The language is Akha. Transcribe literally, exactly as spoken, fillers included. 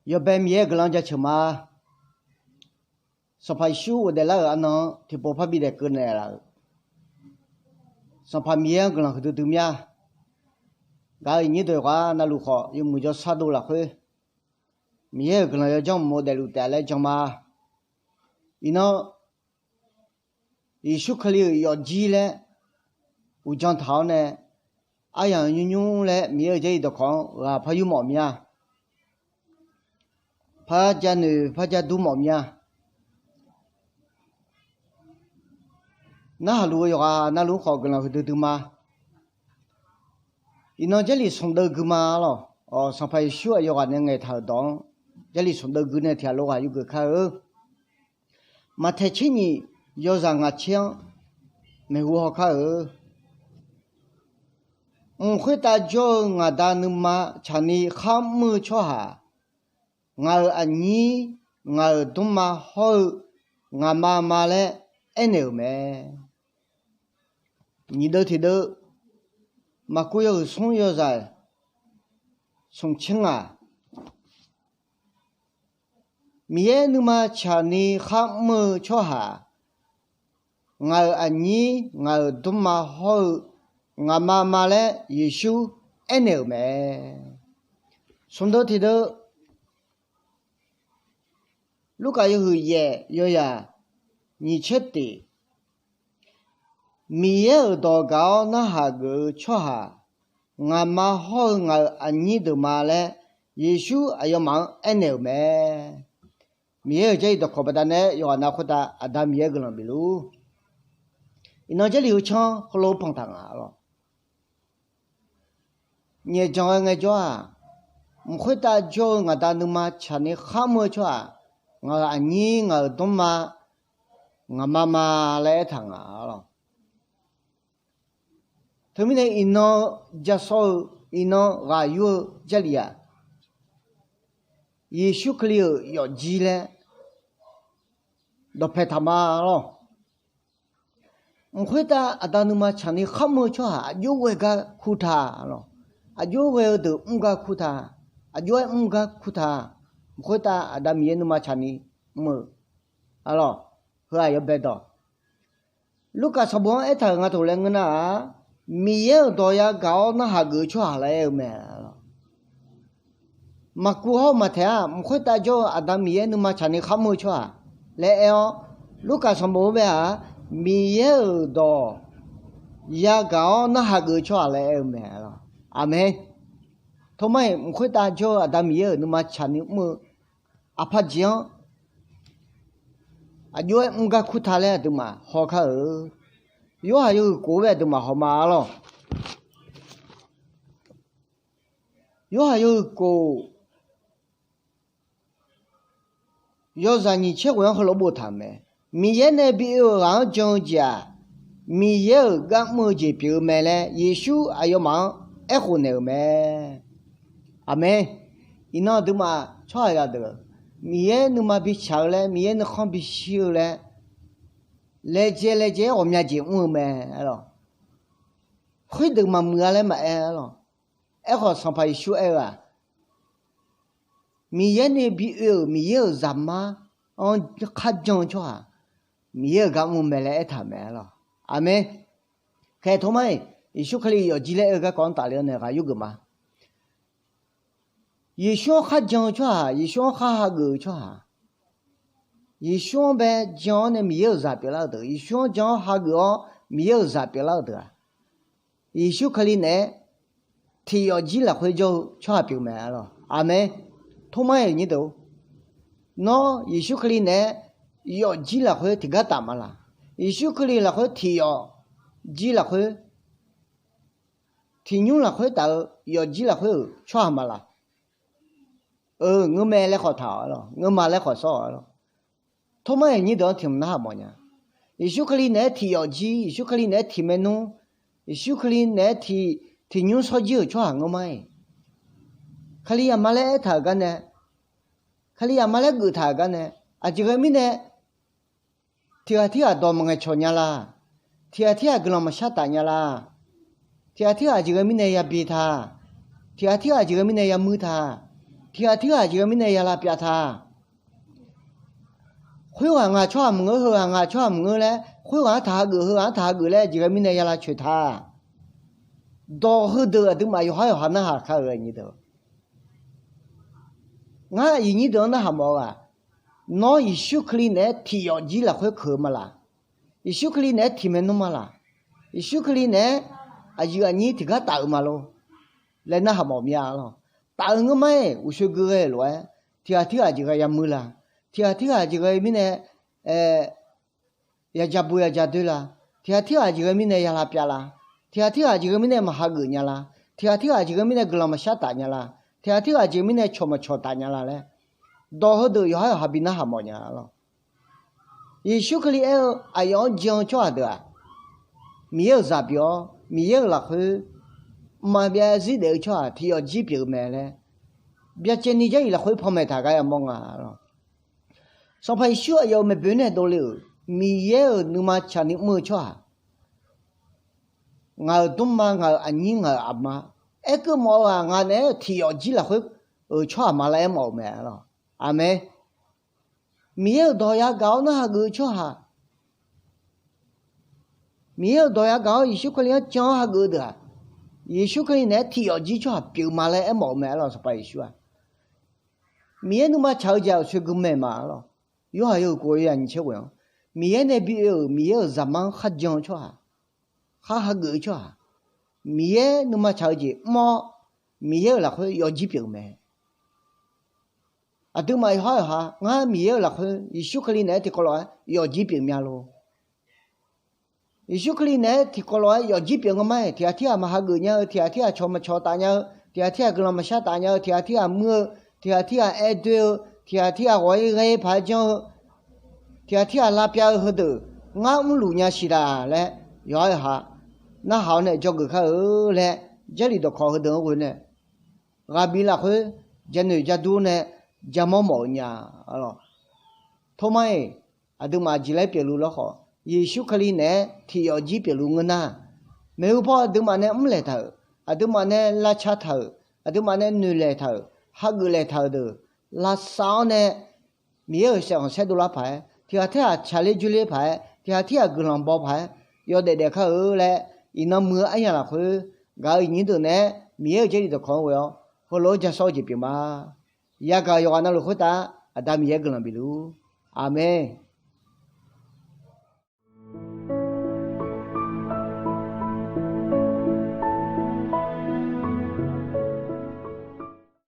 Yawbae Miqyaer-euq guiqlanq jaceuq ma. Sanqpaq Yeqsur ghofdaef lar-euq arnan-anr tiqpov parbi daef keuv naeqlaf-euq Sanqpaq Miqyaer-anr guiqlanq huiqdui dui mya. Gaq-euq iqnyir deuq yawqghaq navluf khawf, yawmuiq jawrshar dov lafkhoer Miqyaer-euq guiqlanq yawjanr mq-eu daefluf taef laer jan ma. Iqnan, Yeqsur Kali-euq yawfjir laer uqjan taq-awr nae, aryamq nymr nymr laer Miqyaer-euq Jarlif dawqkawq-anr ghaq par yur mawf mir-a. Par ja noeq par ja dur mawf mir-a. Narhaq luf-eu yawqghaq navluf-anr khawf guiqlanq huiqdui dui ma. Iqnan Jarlif smq deuv gui ma lawq. Sanqpaq Yeqsur aqyawf ghaq nae ngaeqtaq-euq dawq-anr Jarlif smq deuv gui nae tiqghaq lof ghaq yurgeuf kar-eu. Maqtaeq tser nyif yawzaq ngaq tser-anr maeqhu haw kar-eu. Mq khoertav jawr-eu ngaq Da nuima tsaqni kharmr-eu tsawrhaq, ngaq-euq aqnyir, ngaq-euq dmrma hawr-eu ngaqma ma laer aernaeq-euq mae. Nyiq deuv tiqdeuv, Maqkuv yawhuiq smr yawzaq smq tser ngaq, Miqyaer nuima tsaqni kharmr-eu tsawrhaq, ngaq-euq aqnyir, ngaq-euq dmrma hawr-eu ngaqma ma laer Yeqsur aernaeq-euq mae. Smq deuv tiqdeuv, Lurkaf yawhuiq yaef yawzaq nyiq tser tiq, Miqyaer-euq dawq gaq-awr narhaq geuf-eu tsawrhaq, ngaqma hawr-eu ngaq-euq aqnyir deuq ma laer Yeqsur aqyawfmaf-anr aernaeq-euq mae. Miqyaer-euq Jarlif dawqkawq baqdanae yawqghaq nav khoertav Aqda Miqyaer guiqlanq bif luf-ur. Iqnan Jarlif heu canr heulof-aer panq taq nga lawq. Nyaefdzanq ghae ngaejawr-aq, mq khoertav jawr-eu ngaq Da nuima tsaqni kharmr-eu tsawrhaq, ngaq-euq aqnyir, ngaq-euq dmrma, ngaqma ma laer aertaq nga lawq. Teumirnae iqnan ja sawr-eu, iqnan ghaq yur-eu Jarlif-aq, Yeqsur Kali-euq yawfjir laer dawqpae taq ma lawq. Mq khoertav Aqda nuima tsaqni kharmr-eu tsawrhaq aqjox ghae gar kur ta lawq. Aqjox ghae-eu deuq mr gar kur ta, aqjox-aer mr gar kur ta. Mq khoertav Aqda Miqyaer nuima tsaqni mr-eu lawq. Heu-aq yawbae dawq. Lurkaf sanqbof-anr aertaq-euq nga toq laer ngeur nar-aq, Miqyaer-euq dawq yagaq-awr narhaq geuf-eu tsawrhaq laer aer-eu mae lawq. Maqkuv hawr-eu Maqtaeq-aq, mq khoertav jawr-eu Aqda Miqyaer nuima tsaqni kharmr-eu tsawrhaq laer aer-awr, Lurkaf sanqbof-anr bae-aq, Miqyaer-euq dawq yagaq-awr narhaq geuf-eu tsawrhaq laer aer-eu mae lawq. Aqmeq. Tormar-iq mq khoertav jawr-eu Aqda Miqyaer-euq nuima tsaqni mr-eu aqpaq jeq-anr aqjox-aer mr gar kur ta laer aqduimaf haw kar-eu. Yorhaq yawhuiq kof-aer aqduimaf haw ma lawq. Yorhaq yawhuiq kof yawzaq nyiq tser ghoeq-anr heulof boftaq-euq mae. Miqyaer nae bi oe-euq ghaq-anr jan-eu jeq-aq, Miqyaer-euq gar mr-eu jeq pyeuf-eu mae laer Yeqsur aqyawfmaf-anr aerkhof naeq-euq mae. Aqmeq. Iqnan aqduimaf tsawrhaqzaq deuq Miqyaer nuima bi tsaq-eu laer, Miqyaer nuikhanr bi shir-eu laer, laejae laejae-aer ghawqmya jeq mr-eu mae lawq. Khoerdeuq maqmuiq-a laer maqaer lawq. Aerkhawf Sanqpaq Yeqsur aer-eu-aq, Miqyaer nae bi oe-euq Miqyaer-euq Zaqmar-anr kharjan-eu tsawrhaq, Miqyaer-euq gar mr mae laer aertaq-euq mae lawq. Aqmeq. Khaeq tormar-iq, Yeqsur Kali yawfjir laer aer-eu garkawv-anr tafle-awr nae ghaq yurgeuf ma. Yeqsur-anr kharjan-eu tsawrhaq, Yeqsur-anr khar hageuf-eu tsawrhaq, Yeqsur-anr bae jan-awr nae Miqyaer-euq zaq pyeuflar-eu deuq, Yeqsur-anr jan-awr hageuf-awr Miqyaer-euq zaq pyeuflar-eu deuq-aq, Yeqsur Kali naeq-aer tiq yawfjir lafkhoer jawr-eu tsawrhaq pyeuf mae lawq. Aqmeq. Tormar-iq nyir deuq, nawr Yeqsur Kali naeq-aer yawfjir lafkhoer tiqgar taf ma laq? Yeqsur Kali lafkhoer tiq yawfjir lafkhoer, tiq nymr lafkhoer taf-eu yawfjir lafkhoer-euq tsawrhaq ma laq? Eu, ngeur mae laer khawf taq-awq lawq, ngeur ma laer khawf sawr-awq lawq. Tormar-iq nyir deuq-anr tiq hmq narhaq mawfnya. Yeqsur Kali naeq-aer tiq yawfjir, Yeqsur Kali naeq-aer tiq maernmr, Yeqsur Kali naeq-aer tiq, tiq nymr shawrjir-euq tsawrhaq ngeur ma-iq, Kali aqma laer aertaq-euq gar nae, Kali aqma laer geuf taq-euq gar nae, aqjeq ghae mirnae tiq ghaq tirghaq dawq maqngaeq cawq nya la? Tiq ghaq tirghaq guiqlanq maqshar taf nya la? Tiq ghaq tirghaq aqjeq ghae mirnae yabi ta? Tiq ghaq tirghaq aqjeq ghae mirnae yamuir ta? Tiqghaq tirghaq jeq ghae mirnae ya lavpyav ta. Khoerghaq ngaq tsawrhaq maqngeur, heughaq ngaq tsawrhaq maqngeur laer, khoerghaq-anr taq hageuf, heughaq-anr taq hageuf laer jeq ghae mirnae ya lavcoeq ta. Dawq heudeuq aqduimaf yawqhar yawqha narhaq kar-euq nyir deuq. Ngar aqyuif nyir deuq-anr narhaq mawf-eu-aq, nawr Yeqsur Kali naeq-aer tiq yawf jir lafkhoer keuq-eu ma laq? Yeqsur Kali naeq-aer tiq maernmr ma laq? Yeqsur Kali naeq-aer aqyuif aqnyir tiqgar taf-euq ma lor laer narhaq mawf mir-a lor. Taf-eu ngeur mar-aer uqshoe gui ghae-euq lof-aer, tiqghaq tirghaq jeq ghae yamuir la? Tiqghaq tirghaq jeq ghae mirnae, aer, yaja bu yaja doer la? Tiqghaq tirghaq jeq ghae mirnae ya lavpyav la? Tiqghaq tirghaq jeq ghae mirnae maq hageuf nya la? Tiqghaq tirghaq jeq ghae mirnae guiqlanq maqshar taf nya la? Tiqghaq tirghaq jeq mirnae cawq maqcawq taf nya la laer, dawq heudeuq yawqhar yawqha bi narhaq mawf nya-a lor. Yeqsur Kali aer-eu aqyawf-anr jan-eu tsawrhaq deuq-aq, Miqyaer-euq zaq pyeuf-awr, Miqyaer-euq lafkhoer mqmaq byav zarzir daef-eu tsawrhaq tiq yawf jir pyeuf-eu mae laer byacaevni Jarlif lafkhoer panmaeq taq gar yamawr nga lor. Sanqpaq Yeqsur aqyawf-euq maeqboeq nae dovle-euq, Miqyaer-euq nuima tsaqni mr-eu tsawrhaq, ngaq-euq dmrma, ngaq-euq aqnyir, ngaq-euq aqma, aerkeuv mawf-eu-aq, ngaq naeq-aer tiq yawf jir lafkhoer-euq tsawrhaq ma laer aermawf-eu mae-a lor. Aqmeq. Miqyaer-euq dawq yagaq-awr narhaq geuf-eu tsawrhaq, Miqyaer-euq dawq yagaq-awr Yeqsur Kali-anr jan-awr hageuf-eu deuq-aq, Yeqsur Kali naeq-aer tiq yawf jir tsawrhaq pyeuf ma laer aermawf-eu mae-a lor. Sanqpaq Yeqsur-aq, Miqyaer nuima tsaq-eu jeq-aq uqshoe gui maeq ma-a lor. Yorhaq yawhuiq kof yawnyir caer ghoe-anr, Miqyaer nae bi oe-euq Miqyaer-euq zaqmar-anr kharjan-eu tsawrhaq, khar hageuf-eu tsawrhaq, Miqyaer nuima tsaq-eu jeq mr-awr, Miqyaer-euq lafkhoer yawf jir pyeuf-eu mae. Aqduimaf yawqhar yawqha ngar Miqyaer-euq lafkhoer Yeqsur Kali naeq-aer tiqkawv lof-aer yawf jir pyeuf mya lor. Yeqsur Kali naeq-aer tiqkawv lof-aer yawf jir pyeuf ngar mar-aer, tiqghaq tirghaq maq hageuf nya-eu, tiqghaq tirghaq cawq maqcawq taf nya-eu, tiqghaq tirghaq guiqlanq maqshar taf nya-eu, tiqghaq tirghaq muir-eu, tiqghaq tirghaq aer doer-eu, tiqghaq tirghaq ghawq-ir ghae-ir paq-aer janr-eu, tiqghaq tirghaq lavpyav-eu heudeuq ngar mrluf nya siq laq laer, yawqhar yawqha narhaq-awr nae dzawgeuf kar-eu laer, Jarlif dawqkawq heudeuq-anr ghoe nae ghaq bif lafkhoer janoeq jadur nae jamawr mawf-eu nya-a lor. Tormar-iq, aqduimaf jeq laer pyeufluf lawrkhawf, Yeqsur Kali naeq-aer tiq yawf jir pyeufluf ngeur nar, maeqhu paw aqduimaf nae mrlaeq taq-euq, aqduimaf nae lavca taq-euq, aqduimaf nae noeqlaeq taq-euq, hageuf laeq taq-euq deuq lavsav-awr nae, Miqyaer-euq saef khanqsaer dovlar paq-aer, tiqghaq tirghaq tsaqler dzoerler paq-aer, tiqghaq tirghaq guiqlanq baw paq-aer, yawdaef daef kar-eu laer, iqnan muiq-eu aryamq lafkhoer gaq-eu iqnyir deuq naeq-aer Miqyaer-euq Jarlif dawqkawq-anr ghoe-awr heulof-aer ja sawr-eu jeq pyeuf ma. Yagaq yawqghaq navluf khoertav Aqda Miqyaer guiqlanq bifluf-ur. Aqmeq.